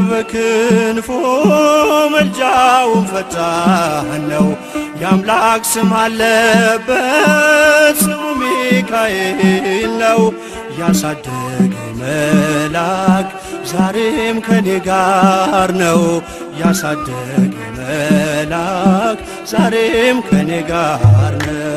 በክንፎ መልጃውን ፈጣን ነው። የአምላክ ስም አለበት ስሙ ሚካኤል ነው። ያሳደገኝ መልአክ ዛሬም ከኔ ጋር ነው። ያሳደገኝ መልአክ ዛሬም ከኔ ጋር ነው።